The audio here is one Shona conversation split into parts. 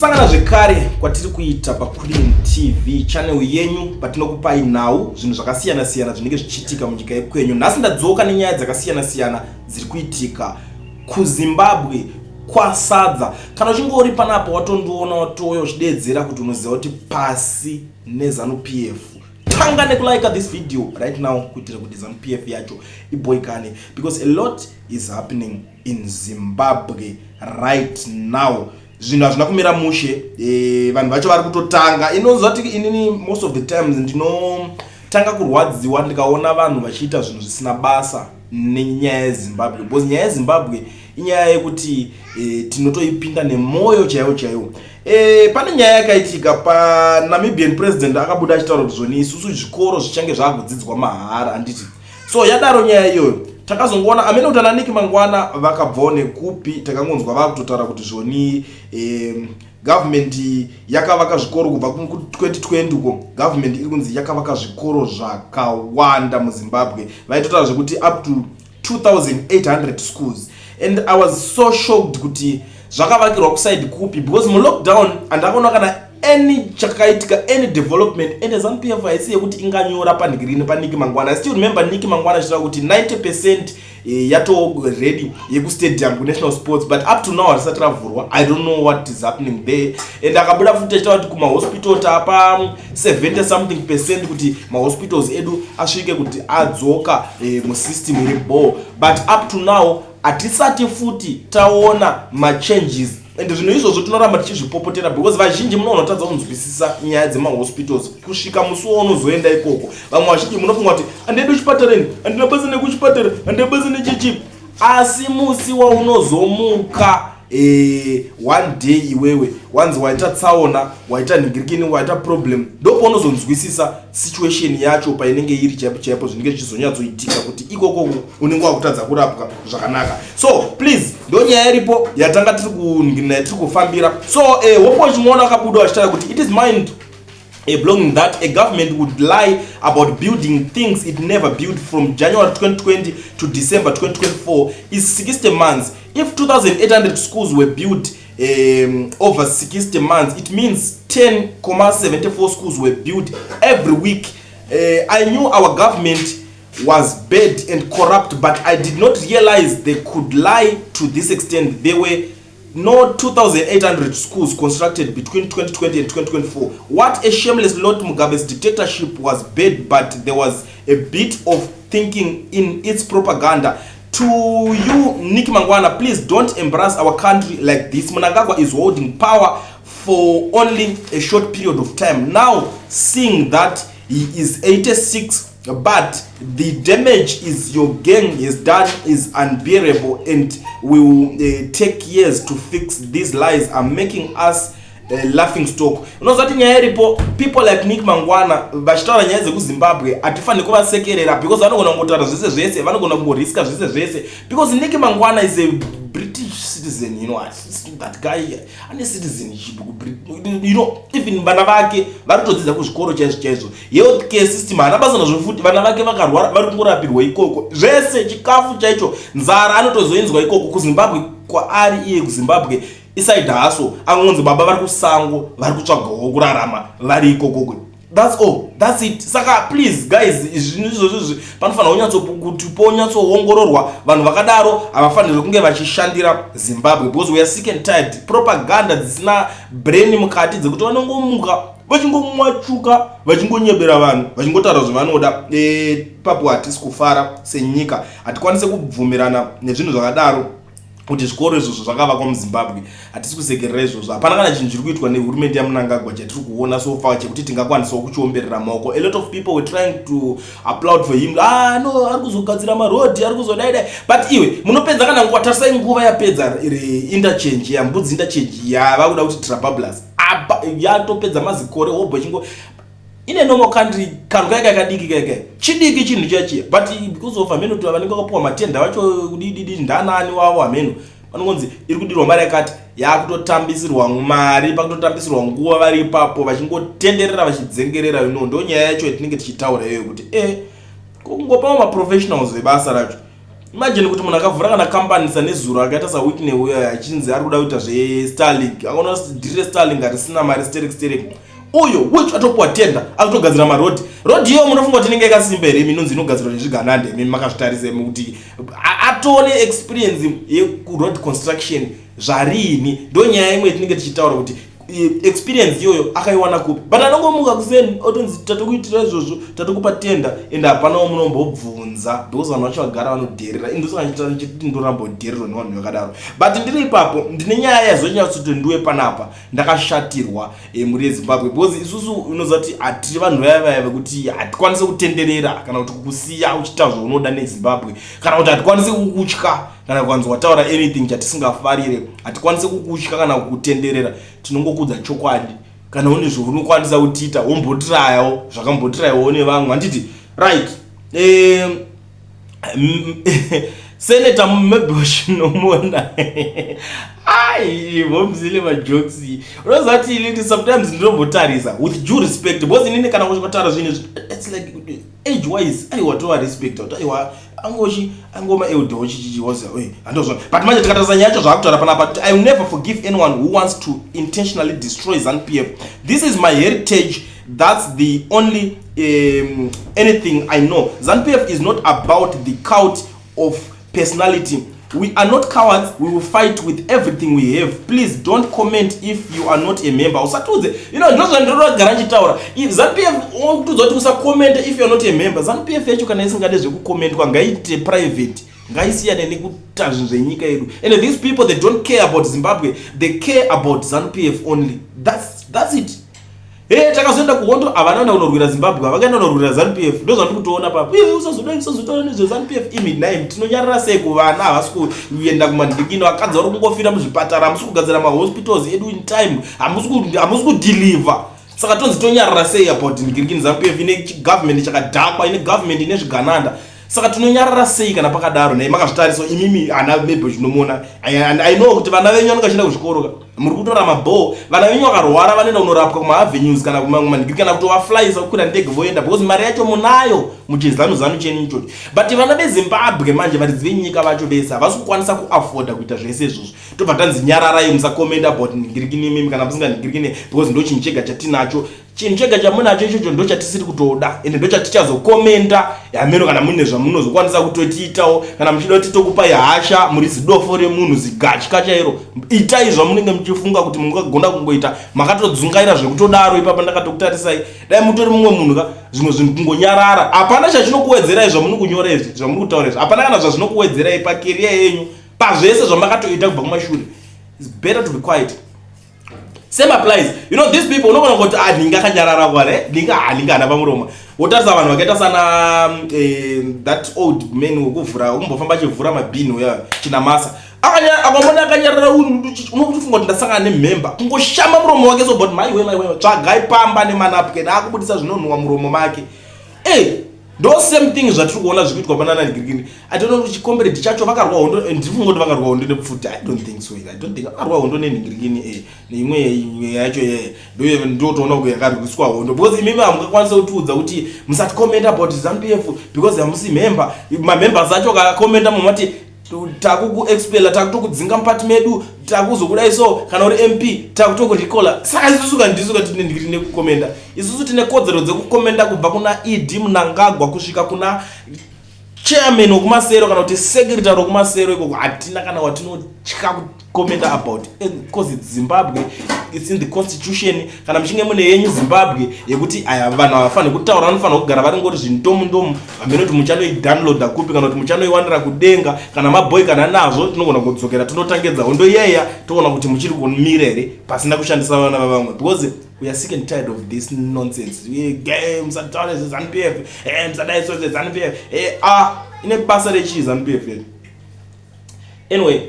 Sangana zvekare kwatiri kuita paQueen TV channel yenyu patinokupai nhau zvinhu zvakasiyana siyana zvinenge zvichiitika munyika yekwenyu. Nhasi ndadzoka nenyaya dzakasiyana siyana dziri kuitika kuZimbabwe kwasadza. Kana uchinge uri panapa watondiona watouya uchideedzera kuti unoziva kuti pasi neZanu PF. Tanga nekulike this video right now kuitira kuti Zanu PF yacho iboikane because a lot is happening in Zimbabwe right now. Zvinhu hazvina kumira mushe, vanhu vacho vari kutotanga. Inonzwa kuti inini most of the times ndinotanga kurwadziwa ndikaona vanhu vachiita zvinhu zvisina basa nenyaya yeZimbabwe, because nyaya yeZimbabwe inyaya yekuti tinotoipinda nemwoyo chaiwo chaiwo. Pane nyaya yakaitika paNamibian president akabuda achitaura kuti zvoni isusu zvikoro zvichange zvaakudzidzwa mahara, handiti? So yadaro nyaya iyoyo, takazongoona amene kuti ana Nick Mangwana vakabvawo nekupi. Takangonzwa vakutotaura kuti zvoni government yakavaka zvikoro kubva ku2020 uko. Government iri kunzi yakavaka zvikoro zvakawanda muZimbabwe. Vaitotaura zvekuti up to 2800 schools, and I was so shocked kuti zvakavakirwa kuside kupi, because mulockdown handakaona kana any chakaitika, any development. And ZANU PF haisi yekuti inganyora panhikirini paNick Mangwana. I still remember Nick Mangwana achitaura kuti 90% yato ready yekustadium kuNational Sports, but up to now harisati ravhurwa. I don't know what is happening there. And akabuda futi achitaura kuti kumahospital tapa 70 something percent kuti mahospitals edu asvike kuti adzoka musystem iri ball, but up to now hatisati futi taona machanges. And zvinhu izvozvo tinoramba tichizvipopotera because vazhinji munoona kutadza kunzwisisa nyaya dzemahospitals kusvika musi waunozoenda ikoko. Vamwe vazhinji munofunga kuti handiendi kuchipatareni, handina basa nekuchipatara, handina basa nechichi, asi musi waunozomuka one day iwewe wanzi waita tsaona, waita nhingirikini, waita problem, ndopaunozonzwisisa situation yacho painenge iri chaipo chaipo, zvinenge zvichizonyatsoitika kuti ikoko unenge wakutadza kurapwa zvakanaka. So please, ndo nyaya iripo yatanga tiri kunhingirina, tiri kufambira. So Hopo Chimona akabuda achitaura kuti it is mind blowing that a government would lie about building things it never built. From January 2020 to December 2024 is 60 months. If 2800 schools were built over 60 months, it means 10,74 schools were built every week. I knew our government was bad and corrupt, but I did not realize they could lie to this extent. There were no 2800 schools constructed between 2020 and 2024. What a shameless lot. Mugabe's dictatorship was bad, but there was a bit of thinking in its propaganda. To you, Nick Mangwana, please don't embarrass our country like this. Mnangagwa is holding power for only a short period of time now, seeing that he is 86, but the damage is your gang has done is unbearable and will take years to fix. These lies are making us laughing stock. Unoziva kuti nyaya iripo, people like Nick Mangwana vachitaura nyaya dzekuZimbabwe, hatifaniri kuvasekerera because vanogona kungotaura zvese zvese, vanogona kungoriska zvese zvese, because Nick Mangwana is a British citizen. That guy ane citizenship. Even vana vake vari kutodzidza kuzvikoro chaizvo chaizvo. Health care system haana basa nazvo futi. Vana vake vakarwara vari kungorapirwa ikoko, zvese, chikafu chaicho, nzara anotozoinzwa ikoko kuZimbabwe kwaari iye. KuZimbabwe iside haso, angonzi baba vari kusango, vari kutsvagawo kurarama vari ikokoko. That's all, that's it. Saka please guys, zvinhu izvozvo izvi panofanira kunyatsokuti ponyatsoongororwa. Vanhu vakadaro havafanirwi kunge vachishandira Zimbabwe because we are sick and tired. Propaganda dzisina brain mukati, dzekuti vanongomuka vachingomwachuka, vachingonyebera vanhu, vachingotaura zvavanoda. Papo hatisi kufara senyika, hatikwanisi kubvumirana nezvinhu zvakadaro kuti zvikoro izvozvo zvakavakwa muZimbabwe. Hatisi kusekerera izvozvo. Hapana kana chinhu chiri kuitwa nehurumende yaMunangagwa chatiri kuona so far chekuti tingakwanisawo kuchiomberera maoko. A lot of people were trying to applaud for him. Ah no, ari kuzogadzira marodhi, ari kuzodaidai, but iwe munopedza kana nguva. Tarisai nguva yapedza interchange yaMbudzi, interchange yava kuda kuti Trabablas apa yatopedza mazikore hobho chingo ine normal country. Kanhu kaika kadiki kaika chidiki chinhu chachiya, but because of hameno kuti vanenge vakapuwa matenda vacho kudididi ndanani wavo hameno, vanongonzi iri kudirwa mari yakati, yakutotambisirwa mari, pakutotambisirwa nguva vari ipapo vachingotenderera vachidzengerera. Ndo nyaya yacho yatinenge tichitaura iyoyo kuti kungopawo maprofessionals vebasa racho. Imagine kuti munhu akavhura kana kambani sanezuro akaita saWicknell uyo achinzi ari kuda kuita zveStarlink, akaona dhiri reStarlink harisina mari sterek sterek, uyo which atopuwa tender, akutogadzira marodhi. Rodhi iyo munofunga kuti inenge yakasimba here imi, inonzi inogadzirwa nezviganande? Imi makazvitarisa imi kuti atone experience yekuroad construction zvariini? Ndo nyaya imwe yatinenge tichitaura kuti experience iyoyo akaiwana kupi? But anongomuka kuseni otonzi tatokuitira izvozvo, tatokupa tender, ende hapanawo munombobvunza because vanhu vacho vagara vanodherera. Indosaka ndoramba kudhererwa nevanhu vakadaro. But ndiri ipapo, ndine nyaya yazonyatsoti ndiwe panapa. Ndakashatirwa muri yeZimbabwe because isusu unoziva kuti hatiri vanhu vaya vaya vekuti hatikwanisi kutenderera kana kuti kukusiya uchiita zvaunoda neZimbabwe, kana kuti hatikwanisi kukutya kana kukanzi wataura anything chatisingafarire. Hatikwanisi kukutya kana kukutenderera, tinongokudza chokwadi. Kana une zvaunokwanisa kutiita, wombotirayawo zvakambotirayiwawo nevamwe, handiti? Right, Senator Mabel Chinomona, ai vomzile majokes. Unoziva kuti inini sometimes ndinombotarisa with due respect because inini kana kuchitaura zvinhu, it's like age wise, aiwa, tova respect kuti aiwa, angochi angoma elder chichichi wazi handozva. But manje tikatarisa nyaya yacho zvaakutaura panapa kuti, "I will never forgive anyone who wants to intentionally destroy ZANU PF. This is my heritage. That's the only anything I know. ZANU PF is not about the cult of personality. We are not cowards. We will fight with everything we have. Please don't comment if you are not a member." Usatiudze, ndo zvandinogara nchitaura. ZANU PF kutiudza kuti usakomenta if you are not a member. ZANU PF yacho kana isingade zvekukomentwa, ngaiite private, ngaisiyane nekuita zvinhu zvenyika yedu. And these people, they don't care about Zimbabwe, they care about ZANU PF only. That's it. E takazoenda kuhondo, havana kuenda kunorwira Zimbabwe, vakaenda kunorwira ZANU PF. Ndo zvandiri kutoona papo. Iwe usazodai, usazotaura nezveZANU PF. Imi nai tinonyarara sei kuvana havasi kuenda kumandikino, vakadzi vari kungofira muzvipatara, hamusi kugadzira mahospitals edu in time, hamusi kudeliver. Saka tonzi tonyarara sei about ndikirikini? ZANU PF ine government chakadhakwa, ine government ine zvigananda. Saka tinonyarara sei kana pakadaro? Nai makazvitarisa imimi ana maybe chinomona. I know kuti vana venyu vanenge vachienda kuzvikoro ka, muri kutora mabhoo. Vana venyu vakarwara, vanoenda kunorapwa kumaavenues kana kumandigiri kana kutovaflyisa kukwira ndege voenda because mari yacho munayo muchizanu zanu chenyu ichocho. But vana veZimbabwe manje, varidzi venyika vacho vese havasi kukwanisa kuafforda kuita zvese izvozvo. Tobva tanzi nyararai, musakomenda about ndigirikini imimi kana musingandigirikini because ndo chinhu chega chatinacho. Chinhu chega chamunacho ichocho ndo chatisiri kutoda, ende ndo chatichazokomenda yameno. Kana mune zvamunozokwanisa kutotiitawo, kana muchida kuti tokupai hasha, muri zidofo remunhu, zigatya chairo, itai zvamunenge muchifunga kuti mungagona kungoita. Makatodzungaira zvekutodaro. Ipapa ndakatokutarisai, dai mutori mumwe munhu ka, zvimwe zvinhu kungonyarara. Hapana chachinokuwedzerai zvamuri kunyora izvi, zvamuri kutaura izvi. Hapana kana zvazvinokuwedzerai pacareer yenyu, pazvese zvamakatoita kubva kumashure. It's better to be quiet. Same applies, these people. Unogona kuti, "Ah, ndinga akanyarara kware, ndinga handinga hana pamuromo." Wotarisa vanhu vakaita sana that old man wekuvhura, wekumbofamba achivhura mabhini uya, Chinamasa. Akamona akanyarara, unokutofunga kuti ndasangana nemhemba. Kungoshama muromo wake so, but maiwe, maiwe, tsvagai pamba nemanapkin, akubudisa zvinonhuwa muromo make. E ndo same thing zvatiri kuona zviri kuitwa panana girigini. I don't know kuti chikomberedi chacho vakarwa hondo. Ndifunga kuti vakarwa hondo nepfuti. I don't think so. I don't think vakarwa hondo nenhingirigini neimwe imwe yacho ye ndotoona kuti yakarwiswa hondo because imimi hamungakwanisa kutiudza kuti musati comment about ZANU PF because hamusi member. Mamembers acho akakomenda, mumati takukuexpela, takutokudzinga mupati medu, takuzokudai. So kana uri MP, takutokurecalla. Saka isusu kandisu katine kukomenda, isusu tine kodzero dzekukomenda kubva kuna ED Mnangagwa kusvika kuna chairman wekumasero kana kuti secretary wekumasero ikoko. Hatina kana watinotya kukomenda about because it's Zimbabwe, it's in the constitution. Kana muchinge mune yenyu Zimbabwe yekuti aya vanhu havafaniri kutaura, vanofanira kugara vari ngori zvindomu ndomu, hamene kuti muchanoidownloada kupi kana kuti muchanoiwanira kudenga. Kana mabhoi kana nazvo, tinogona kudzokera tinotangedza hondo iyeya, toona kuti muchiri kumira here pasina kushandisa vana vavamwe because we are sick and tired of this nonsense. Musataure zveZANU PF, musadai so zveZANU PF. Ah, ine basa rechii ZANU PF yedu? Anyway,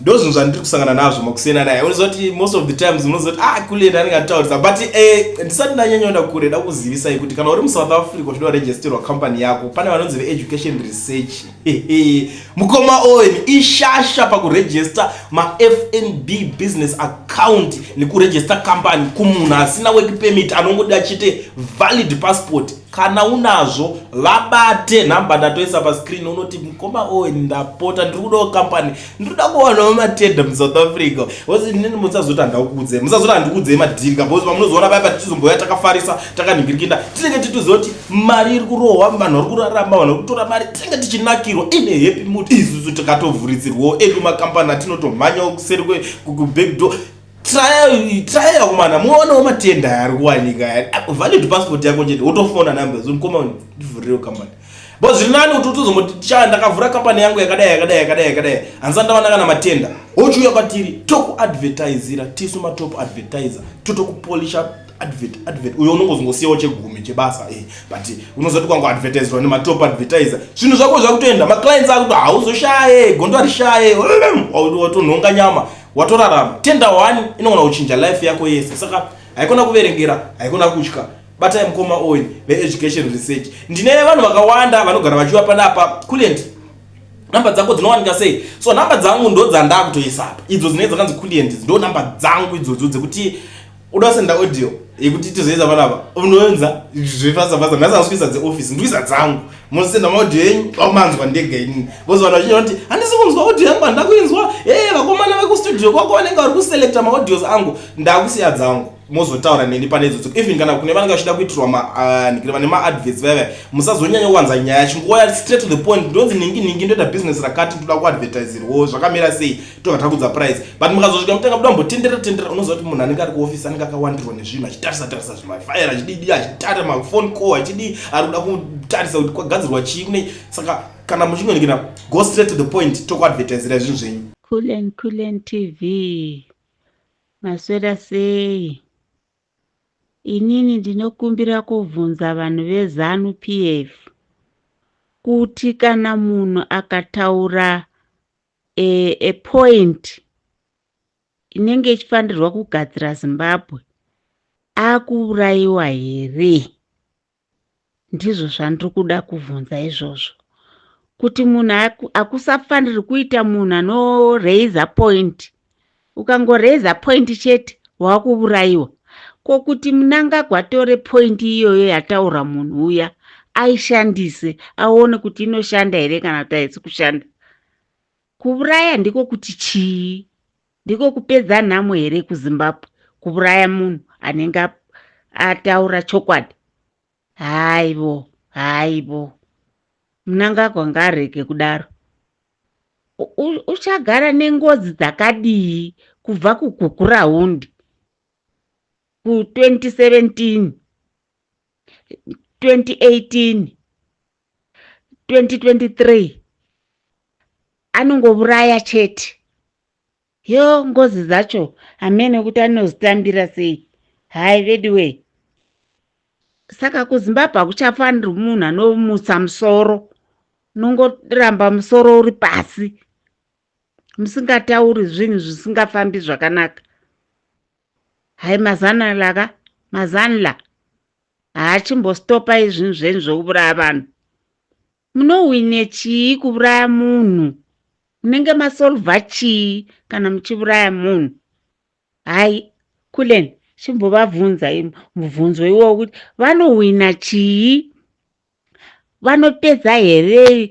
ndo zvinhu zvandiri kusangana nazvo makusiyana naye. Unoziva kuti most of the times unoziva kuti, ah, kule anenge atitaurisa. But ndisati ndanyanyoenda kure, da kuzivisai kuti kana uri muSouth Africa uchida kuregisterwa company yako, pane vanonzi veEducation Research. Mukoma Owen ishasha pakuregister maFNB business account nekuregister company kumunhu asina work permit, anongoda chete valid passport. Kana unazvo vabate nhamba ndatoisa pascreen unoti mukoma Owen ndapota ndiri kudawo company ndiri kuda kuwanawo matenda muSouth Africa. Because inini musazoti handakuudzei musazoti handikuudzei madhiri ka because pamunozoona paya patichizombouya takafarisa takanhingirikina tinenge tichitoziva kuti mari iri kurohwa vanhu vari kurarama vanhu vari kutora mari tinenge tichinakirwa ine happy mood isusu tikatovhuritsirwawo edu makambani atinotomhanyawo kuseri kwekubackdoor try akomana muonewo matenda aya ari kuwanika aya valid passport yako chete wotofona number mukoma ndivhurirewo company but zviri nani kuti utozomboti cha ndakavhura company yangu yakadai yakadai yakadai yakadai handisati ndawana kana matenda wochiuya kwatiri tokuadvertisira tisu matop advertiser totokupolisha advert advert uyo unongozongosiyawo chegumi chebasa eh, but unozoti kwangu advertiserwa nematop advertiser zvinhu zvako zvakutoenda maclients akuti hauzoshaye gondo harishaye watonhonga nyama watorarama tender one inogona kuchinja life yako yese saka haikona kuverengera haikona kutya batai mukoma Owen veeducation research ndine vanhu vakawanda vanogara vachiuya panapa Kulliant namba dzako dzinowanika sei so namba dzangu ndo dzandakutoisa apa idzo dzinenge dzakanzi Kulliant ndo namba dzangu idzodzo dzekuti uda kusenda audio yekuti tizoisa panapa unoenza zvefasa fasa nhasi asikuisa dzeoffice ndikuisa dzangu munosenda maaudio enyu aumanzwa ndega inini because vanhu vazhinji vanoti handisi kunzwa audio yangu handida kuinzwa e vakomana vekustudio kwako vanenge vari kuselecta maaudios angu ndakusiya dzangu mozotaura neni pane idzodzo even kana kune vanenge vachida kuitirwa manikire vane maadverts vaya musazonyanya kuwanza nyaya chingoya straight to the point ndonzi ningi ningi ndoita business rakati ndoda kuadvertisirwo zvakamira sei tobva takudza price but mukazosvika mutenga buda mbotendera tendera unoziva kuti munhu anenge ari kuofisi anenge akawandirwa nezvinhu achitarisa tarisa zvimafaira achididi achitara mafone call achidii ari kuda kutarisa kuti kwagadzirwa chii kune saka kana muchingonikira go straight to the point tokuadvertisira zvinhu zvenyu. Kulliant Kulliant TV maswera sei inini ndinokumbira kubvunza vanhu veZanu PF kuti kana munhu akataura a point inenge ichifanirwa kugadzira Zimbabwe akuurayiwa here ndizvo zvandiri kuda kubvunza izvozvo kuti munhu hakusafaniri kuita munhu anoraisa point ukangoraisa point chete wakuurayiwa ko kuti Mnangagwa atore point iyoyo yataura munhu uya aishandise aone kuti inoshanda here kana kuti haisi kushanda kuuraya ndiko kuti chii ndiko kupedza nhamo here kuZimbabwe kuuraya munhu anenge ataura chokwadi haivo haivo Mnangagwa ngaarege kudaro uchagara nengozi dzakadii kubva kuGukurahundi ku2017 2018 2023 anongouraya chete yo ngozi dzacho hamene kuti anozitambira sei hai vediway saka kuZimbabwe hakuchafaniri munhu anomutsa musoro unongoramba musoro uri pasi musingatauri zvinhu zvisingafambi zvakanaka hai maZANLA ka maZANLA haachimbostopai zvinhu zvenyu zvokuuraya vanhu munowine chii kuuraya munhu munenge masolva chii kana muchiuraya munhu hai Kulliant chimbovabvunza mubvunzo iwowo kuti vanowina chii vanopedza here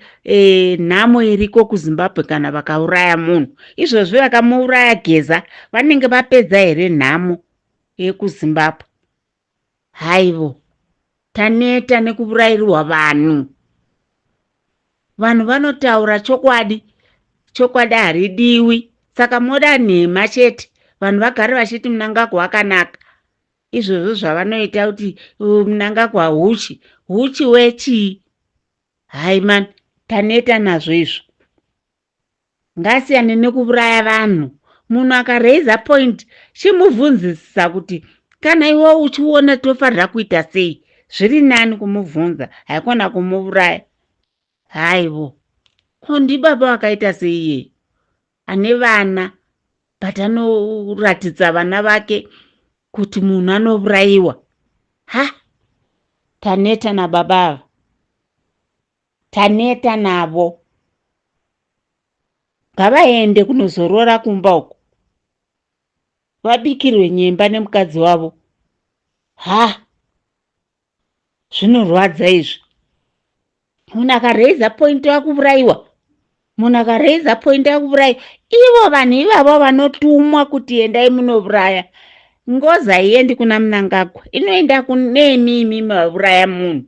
nhamo iriko kuZimbabwe kana vakauraya munhu izvozvi vakamuuraya Geza vanenge vapedza here nhamo yekuZimbabwe haivo taneta nekuurayirwa vanhu vanhu vanotaura chokwadi chokwadi haridiwi saka moda nhema chete vanhu vagare vachiti Mnangagwa akanaka izvozvo zvavanoita kuti Mnangagwa huchi huchi wechii hai mani taneta nazvo izvo ngasiyane nekuuraya vanhu munhu akaraisa point chimubvunzisisa kuti kana iwe uchiona tofanira kuita sei zviri nani kumubvunza haikona kumuuraya haivo ko ndibaba vakaita sei iyeye ane vana but anoratidza vana vake kuti munhu anourayiwa ha taneta nababa ava taneta navo ngavaende kunozorora kumba uko vabikirwe nyemba nemukadzi wavo ha. Zvinorwadza izvi. Munhu akaraiza point wakuurayiwa, munhu akaraiza point akuurayiwa. Ivo vanhu ivavo vanotumwa kuti endai munouraya, ngozi haiendi kuna Mnangagwa, inoenda kunemi imi mauraya munhu.